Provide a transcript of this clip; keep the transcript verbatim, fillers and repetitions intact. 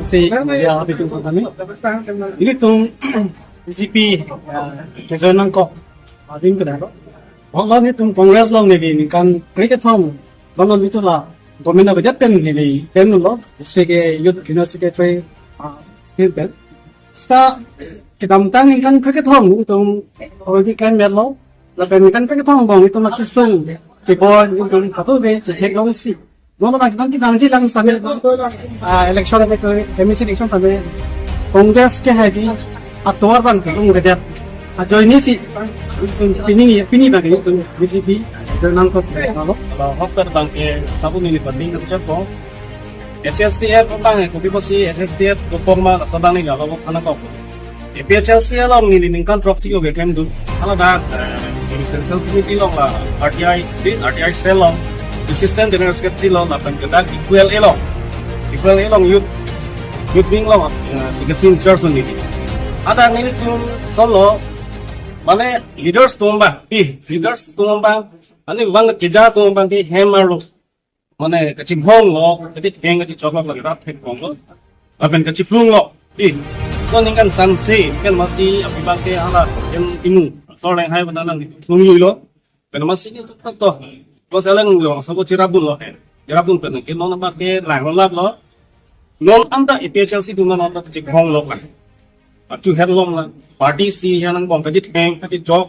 Si, ya, abitum kami. Ilitum B J P, ya, kejoin nangkok. Adin kenalo. Holo nelitum Congress along neli ningkan krekethom. Lolo nelitum la government budget pen neli pen lo. District ke Youth General Secretary, ah, pen pen. Seta kedamtang ningkan krekethom nelitum already kan lo. Lapen ningkan krekethom angbong nelitum la kesung keboi nelitum katu be theklongsi. Non abang nelitum kedamji lang sami, ah, election ke tu, M A C election tame Congress ke hai di atovar abang kelong kejar. Ajoine si pini pini abang nelitum B J P join nangkok lo. Kalau hok abang ke sabun ini penting kan siapa? H S D F abang ke kopi kosi H S D F kopong ma sabang ni kalau anak kok. A P H L C along neli ningkan throksi oke klem dun. Hala dak, eh, neli Central Committee along la R T I, di R T I cell along, Assistant General Secretary along, lapen ke dak Equal along. Equal along Youth, Youth Wing along, eh, Secretary in charge neli. Ada nelitum solo, mane leaders atum abang, eh, leaders atum abang, ani abang keja atum abang ke hem arlo. Mane kachibhong lo, kachitheng kachijok lo, lagi rat thek bong lo. Lapen kachiplung lo. Di. So ningkan san se, kan masi abang ke hala, kan imu. So leng hai bana lang plung lui lo. Kan masi ni to to. Lo seleng lo, so ko chirabun lo. Chirabun pen ke non abang ke lang lo lap lo. Non anta A P H L C atum non anta kachiphong lo kan. Achu het long la. Party si yang nang bong kachitheng kachijok.